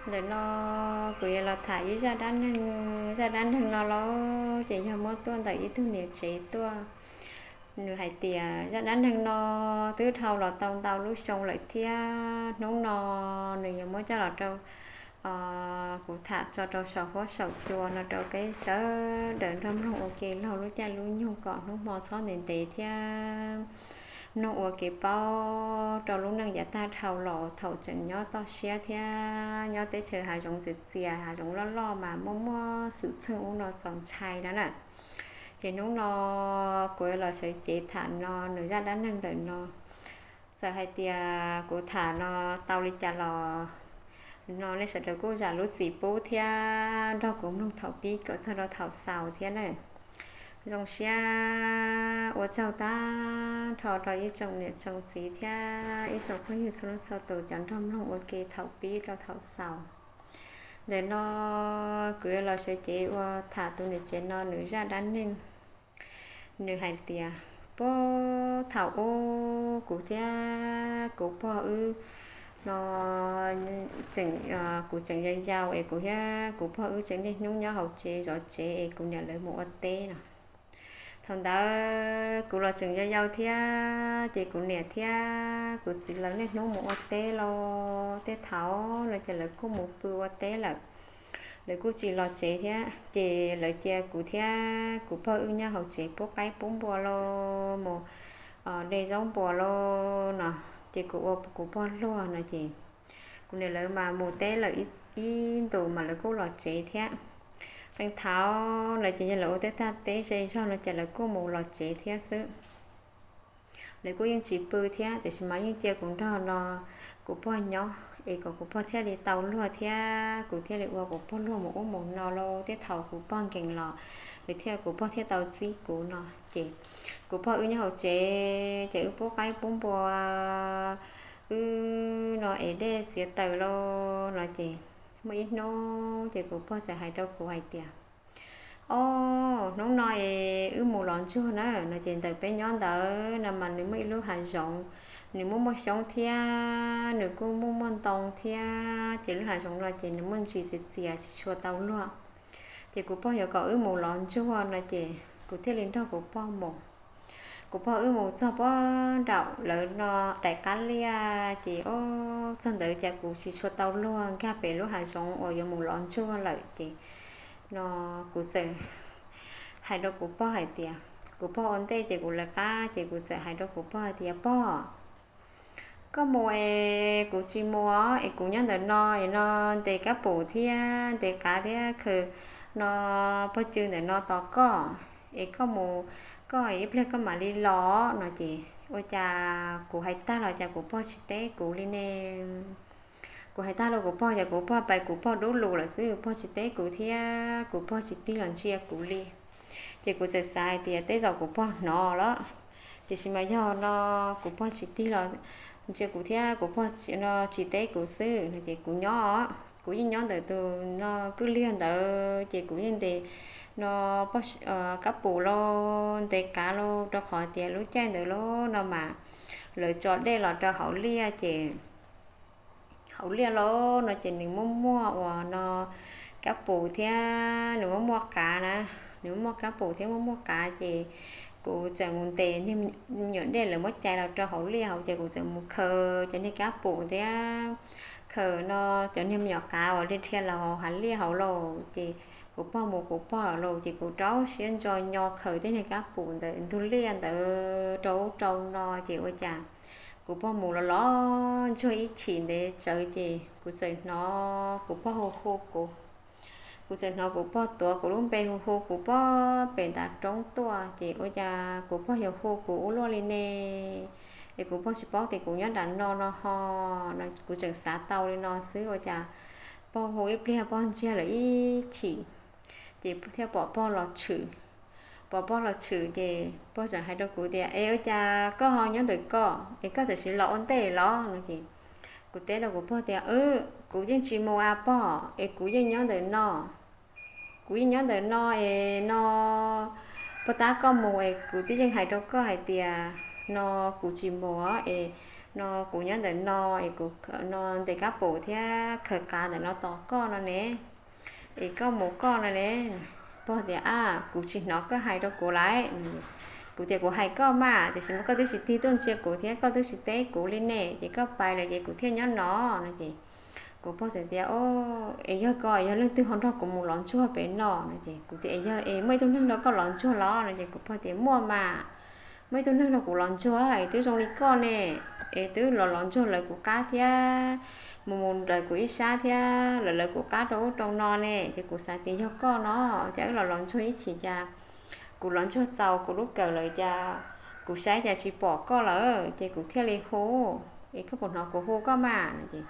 Ntawm no kuv yuav los tham ib zaj dab neeg. Zaj dab neeg no lauj ces yog muab tuaj ntawm ib tug niam tsev tuaj. Nws hais tias zaj dab neeg no twb dhau los tau ntau lub xyoo lawm thiab hnub no nws yuav muab coj los rau kuv tham tso rau saum huab saum cua no rau peb sawv daws nrog mloog ua ke laug lub caij lub nyoog kom hnub hmo txhob ntev ntev thiab mloog ua kev paub rau lub neej yav tag dhau los thaum tseem nyob toj siab thiab nyob teb chaws hav zoov txias txias, hav zoov loj loj mas muaj muaj xwm txheej ub no txaus ntshai no na. Ces hnub no kuv yuav los sawv cev tham no nws zaj dab neeg ntawm no. Txawm hais tias kuv tham no tau li cas los no nej sawv daws kuj zam lub txim pub thiab nrog kuv mloog thaum pib kom txog rau thaum xaus thiab na. Zoo siab ua tsaug tag nrho rau ib tsoom niam tsoom txiv thiab ib tsoom phooj ywg txhua leej txhua tus cov nrog mloog ua ke thaum pib rau thaum xaus. Ntawm no kuv yuav los sawv cev ua tham tus niam tsev no nws zaj dab neeg. Nws hais tias, puag thaum ub kuv thiab kuv pog wb no, kuv tseem yau yau es kuv thiab kuv pog wb tseem niaj hnub nyob hauv tsev zov tsev es kuv niam lawv mus ua teb no. Thaum ntawd kuv los tseem yau yau thiab ces kuv niam thiab kuv txiv lawv niaj hnub mus ua teb los tej thaum no ces lawv kuj mus pw ua teb lawm, lawv kuj tsis los tsev thiab ces lawv cia kuv thiab kuv pog wb nyob hauv tsev pub qaib pub npua los mus de zaub npua los no, ces kuv ua kuv pog luag no ces kuv niam lawv mas mus teb lawm ib ntus mas lawv kuj los tsev thiab. Tej thaum no ces yog lawv ua tej tag teb ze zog no ces lawv kuj mus los tsev thiab xwb. Lawv kuj yeej tsis pw thiab tiam sis mas yeej cia kuv nrog no kuv pog nyob es kom kuv pog thiaj li tau luag thiab kuv thiaj li ua kuv pog luag mus ub mus no los tej thaum kuv pog nkees los lawv thiaj kuv pog thiaj tau txib kuv no ces kuv pog wb nyob hauv tsev ces wb pub qaib pub npua, wb no es dej txiav taws los no ces muaj ib hnub ces kuv pog txawm hais rau kuv hais tias, ob, hnub no es wb mus lov ntsuag na no ces ntawm peb nyob ntawd no mas nws muaj ib lub hav zoov, nws muaj muaj xyoob thiab nws kuj muaj muaj ntoo thiab ces lub hav zoov no ces nws muaj ntsis txias txias tsis tshua tau luag. Ces kuv pog yuav kom wb mus lov ntsuag no ces kuv thiaj li nrog kuv pog mus. Kuv pog wb mus txog puag nram lawv no daim qab liaj ces ob, txog ntawd cas kuv tsis tshua tau luag nkag pem lub hav zoov uas yuav mus lov ntsuag lawm ces no kuv txawm hais rau kuv pog hais tias, kuv pog ua ntej ces kuv lawv qab ces kuv txawm hais rau kuv pog hais tias, pog, koj mus es kuv tsis mus es kuv nyob ntawm no es no ntes kab pum thiab ntes qav thiab khaws no pog cw ntawm no tos koj es koj mus, koj ib pliag koj mam li los no ces ua cas kuv hais tag los cas kuv pog tsis teb kuv li ne. Kuv hais tag los kuv pog cas kuv pog pais kuv pog dub lus lawm xwb, kuv pog tsis teb kuv thiab kuv pog tsis tig los ntsia kuv li. Ces kuv txawm xav hais tias tej zaum kuv pog hnov los, tiam sis mas yog no kuv pog tsis tig los ntsia kuv thiab kuv pog no tsis teb kuv xwb no ces kuv nyob, kuv yeej nyob ntawm tus no kwj liag ntawd ces kuv yeej ntes no kab pum los ntes qav los rau qhov tias lub caij ntawd los no mas lawv tso dej los rau hauv liaj ces hauv liaj los no ces nws muaj muaj uas no kab pum thiab nws muaj muaj qav na, nws muaj muaj kab pum thiab muaj muaj qav ces kuv txawm mus ntes niag me nyuam dej lawv muab cais los rau hauv liaj hauv ces kuv txawm mus khaws cov niag kab pum thiab khaws no cov niag me nyuam qav uas dhia dhia los hauv hav liaj hauv lauj ces kuv pog mus kuv pog los ces kuv rau siab ntso nyo khaws tej niag kab pum ntawm ntug liaj ntawd rau ub rau no ces ua cas kuv pog mus los los ntsuag ib chim ntev tsawv ces kuv txawm hnov kuv pog hu hu kuv. Kuv txawm hnov kuv pog tuav kuv lub npe hu hu kuv pog pem ntav roob tuaj ces ua cas kuv pog yuav hu kuv ua luaj li ne. Es kuv pog tsis paub tias kuv nyob nram no no ho no kuv tseem xav tau li no xwb ua cas pog hu ib pliag pog ntsiag lawm ib chim ces thiaj pom pog los tshwm. Pom pog los tshwm ces pog txawm hais rau kuv tias, es ua cas koj ho nyob ntawm koj es koj txawm sis los ua ntej los no ces kuv teb rau kuv pog tias, kuv yeej tsis mus a pog es kuv yeej nyob ntawm no. Kuv yeej nyob ntawm no es no puag ta koj mus es kuv twb yeej hais rau koj hais tias no kuv tsis mus es no kuv nyob ntawm no es kuv no ntes kab pum thiab khaws qav ntawm no tos koj no ne, es koj mus koj no ne. Pog tias, Ab, kuv tsis hnov koj hais rau kuv lawm. Kuv tias, Kuv hais koj mas, tiam sis mas koj twb tsis tig tuaj ntsia kuv thiab koj twb tsis teb kuv li ne, ces koj pais lawm ces kuv thiaj nyob no no ces kuv pog txawm tias, Es yog koj, yog leej twg ho nrog kuv mus los ntsuag pem no no ces kuv tias, Es yog es muaj ib tug neeg nrog koj los ntsuag los no ces kuv pog tias, Muaj mas, muaj ib tug neeg nrog kuv los ntsuag es twb zoo li koj ne, es twb los los ntsuag lawv kuv qab thiab mus mus ntawm kuv ib sab thiab lawv lawv kuv qab rau ub rau no ne, ces kuv xav tias yog koj no, cas wb los los ntsuag ib chim cas kuv los ntsuag txaus kuv lub kawm lawm cas kuv saib cas tsis pom koj lawm ces kuv thiaj li hu, es koj puas hnov kuv hu koj mas no ces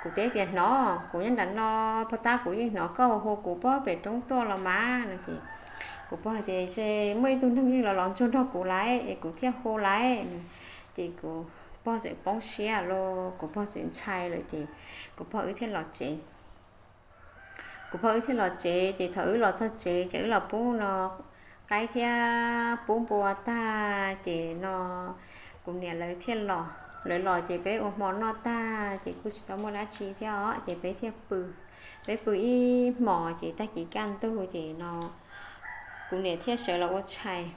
kuv teb tias, Hnov, kuv nyob nram no, pog tab kuv yeej hnov koj hu kuv puag pem roob tuaj los mas no ces kuv pog hais tias, Ces muaj ib tug neeg yeej los los ntsuag nrog kuv lawm es kuv thiaj hu lawm no. Ces kuv pog txawm poob siab los kuv pog txawm ntshai lawm ces kuv pog wb thiaj los tsev. Kuv pog wb thiaj los tsev ces thaum wb los txog tsev ces wb los pub no qaib thiab pub npua tag ces no kuv niam lawv thiaj los. Lawv los ces peb ua hmo noj tag ces kuj tsis tau muaj dab tsi thiab os ces peb thiaj pw. Peb pw ib hmos ces tag kis kaj ntug ces no kuv niam thiaj sawv los ua tshais.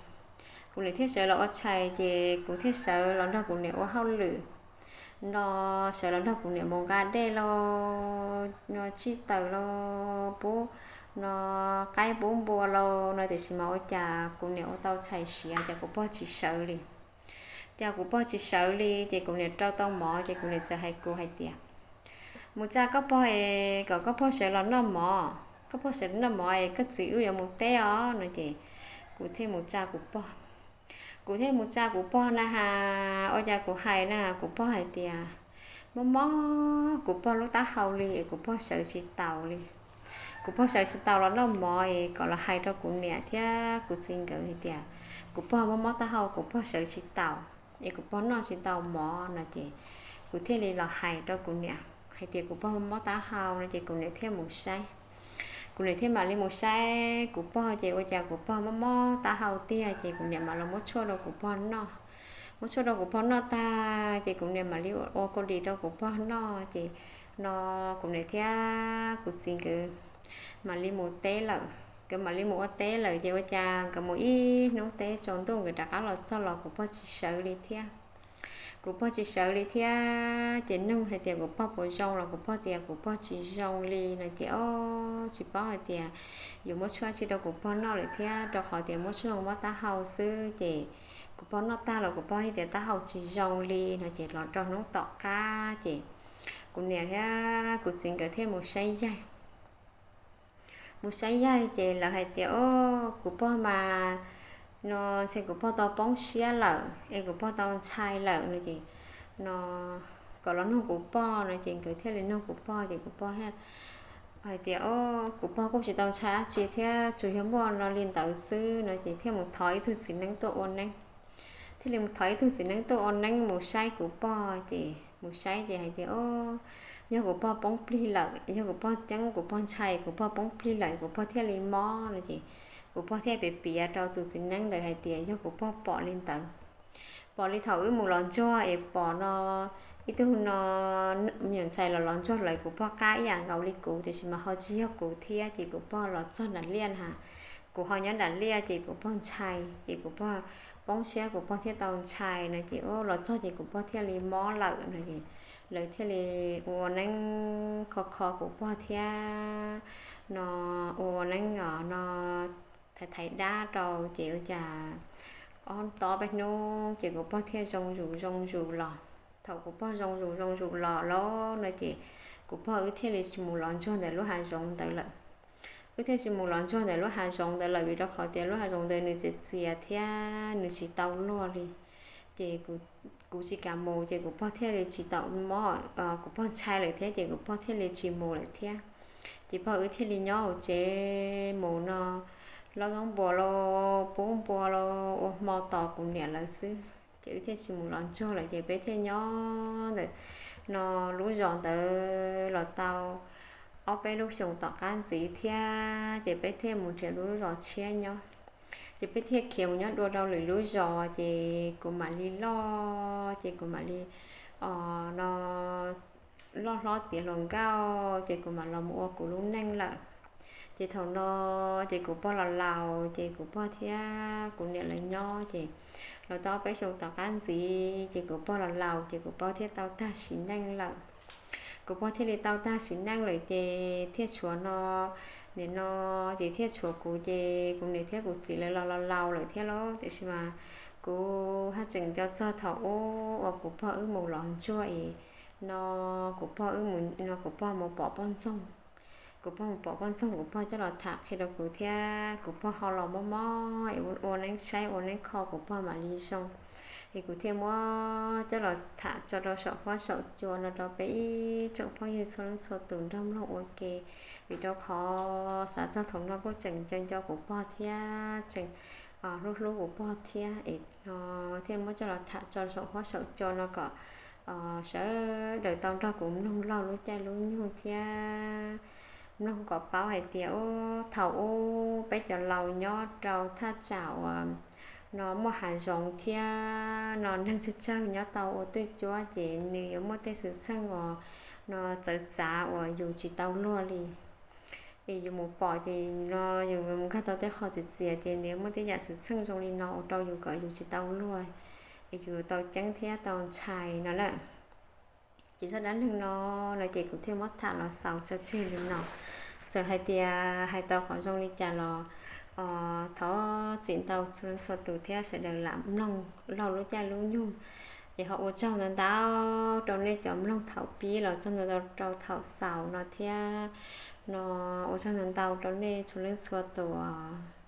Kuv niam thiaj sawv los ua tshais ces kuv thiaj sawv los nrog kuv niam ua hauj lwm no, sawv los nrog kuv niam mus nqa dej los no, tsij taws los pub no, qaib pub npua los no, tiam sis mas ua cas kuv niam ua tau tshais siav ces kuv pog tsis sawv li. Ces kuv pog tsis sawv li ces kuv niam rau tau mov ces kuv niam txawm hais kuv hais tias, Mus tsa koj pog es kom koj pog sawv los noj mov, koj pog sawv los noj mov es koj txiv wb yuav mus teb os no ces kuv thiaj mus tsa kuv pog. Kuv thiaj mus tsa kuv pog na has, ua cas kuv hais na kuv pog hais tias, mob mob kuv pog lub taub hau li es kuv pog sawv tsis taus li. Kuv pog sawv tsis taus los noj mov es kom los hais rau kuv niam thiab kuv txiv nkawd hais tias kuv pog mob mob taub hau, kuv pog sawv tsis taus es kuv pog noj tsis tau mov no ces kuv thiaj li los hais rau kuv niam hais tias kuv pog mob mob taub hau no ces kuv niam thiaj mus saib. Kuv niam thiaj mam li mus saib kuv pog ces ua cas kuv pog mob mob taub hau tiag ces kuv niam mam los muab tshuaj rau kuv pog noj. Muab tshuaj rau kuv pog noj tag ces kuv niam mam li ua kau dim rau kuv pog noj ces no kuv niam thiab kuv txiv nkawd mam li mus teb lawm. Nkawd mam li mus ua teb lawm ces ua cas nkawd mus ib hnub teb tsaus ntuj nkawd rov qab los txog los kuv pog tsis sawv li thiab. Kuv pog tsis sawv li thiab ces nug hais tias kuv pog puas zoo los kuv pog tias kuv pog tsis zoo li no ces o, tsis paub hais tias yuav muab tshuaj tsi rau kuv pog noj lawm thiab rau qhov tias muab tshuaj mob taub hau xwb ces kuv pog noj tag los kuv pog hais tias taub hau tsis zoo li no ces los rau hnub tom qab ces kuv niam thiab kuv txiv nkawd thiaj mus saib yaig. Mus saib yaig ces lawv hais tias o, kuv pog mas no ntshe kuv pog tau poob siab lawm es kuv pog tau ntshai lawm no ces no kom los nug kuv pog no ces nkawd thiaj li nug kuv pog ces kuv pog hais tias o, kuv pog kuj tsis tau ntshai dab tsi thiab tsuas yog muaj no li ntawd xwb no ces thiaj mus thov ib tug txiv neeb tuaj ua neeb. Thiaj li mus thov ib tug txiv neeb tuaj ua neeb mus saib kuv pog ces mus saib ces hais tias o, yog kuv pog poob plig lawm, yog kuv pog ceeb kuv pog ntshai kuv pog poob plig lawm kuv pog thiaj li mob no ces kuv pog thiaj piav piav rau tus txiv neeb ntawd hais tias yog kuv pog pom li ntawd. Pom li thaum wb mus los ntsuag es pom no ib tug no me nyuam ntxhais los los ntsuag lawv kuv pog qab ib yam nkaus li kuv tiam sis mas ho tsis yog kuv thiab ces kuv pog los txog nram liaj na. Kuv ho nyob nram liaj ces kuv pog ntshai ces kuv pog poob siab kuv pog thiaj tau ntshai no ces los txog ces kuv pog thiaj li mob lawm no ces lawv thiaj li ua neeb kho kho kuv pog thiab no ua neeb os no thaiv thaiv dab rau ces ua cas ob tob peb hnub ces kuv pog thiaj zoo zus zoo zus los. Thaum kuv pog zoo zus zoo zus los lawm no ces kuv pog wb thiaj li tsis mus los ntsuag ntawm lub hav zoov ntawd lawm. Wb thiaj tsis mus los ntsuag ntawm lub hav zoov ntawd lawm vim rau qhov tias lub hav zoov ntawd nws txias txias thiab nws tsis tau luag li. Ces kuv tsis kam mus ces kuv pog thiaj li tsis tau mob, kuv pog ntshai lawm thiab ces kuv pog thiaj li tsis mus lawm thiab. Ces pog wb thiaj li nyob hauv tsev mus no, lov zaub npua los pub npua los ua hmo tos kuv niam lawv xwb. Ces wb thiaj tsis mus los ntsuag lawm ces peb thiaj nyob ntawm no lub zos ntawd los tau ob peb lub xyoos tom qab ntxiv thiab ces peb thiaj mus nrhiav lub zos tshiab nyob. Ces peb thiaj khiav mus nyob dua rau lwm lub zos ces kuv mam li loj ces kuv mam li os no loj hlob tiav hluas nkauj ces kuv mam los mus ua kuv lub neej lawm. Ces thaum no ces kuv pog los laus ces kuv pog thiab kuv niam lawv nyob ces los tau peb xyoo tom qab ntxiv ces kuv pog los laus ces kuv pog thiaj tau tag sim neej lawm. Kuv pog thiaj li tau tag sim neej lawm ces thiaj tshuav no, nim no ces thiaj tshuav kuv ces kuv niam thiab kuv txiv lawv los los laus lawm thiab lauj. Tiam sis mas kuv haj tseem nco txog thaum ub uas kuv pog wb mus los ntsuag es no kuv pog wb mus no kuv pog mus pom poj ntxoog. Kuv pog mus pom poj ntxoog kuv pog coj los tham qhia rau kuv thiab kuv pog ho los mob mob es ua neeb saib ua neeb kho kuv pog mam li zoo. Es kuv thiaj muab coj los tham tso rau saum huab saum cua no rau peb ib tsoom phooj ywg txhua leej txhua tus nrog mloog ua ke. Vim rau qhov xav txog thaum no kuj tseem nco nco kuv pog thiab tseem hlub hlub kuv pog thiab es no thiaj muab coj los tham tso saum huab saum cua no kom sawv daws tau nrog kuv mloog laug lub caij lub nyoog thiab mloog kom paub hais tias ub thaum ub peb cov laus nyob rau thaj tsam uas no muaj hav zoov thiab no neeg tsawg tsawg nyob tau ua twj cuab ces nws yuav muaj tej xwm txheej uas no txawv txav uas yus tsis tau luag li. Es yus mus pom ces no yus nkag tau tej qho txiv txias ces nws yuav muaj tej yam xwm txheej zoo li no ua rau yus kom yus tsis tau luag, es yus tau ceeb thiab tau ntshai no na. Ces zaj dab neeg no no ces kuv thiaj muab tham los xaus tso tseg li no. Txawm hais tias hais tau qhov zoo li cas los thov txim ntau txhua leej txhua tus thiab sawv daws lam mloog laug lub caij lub nyoog. Es ho ua tsaug ntau ntau rau nej cov mloog thaum pib los txog ntau rau thaum xaus no thiab no ua tsaug ntau ntau rau nej txhua leej txhua tus.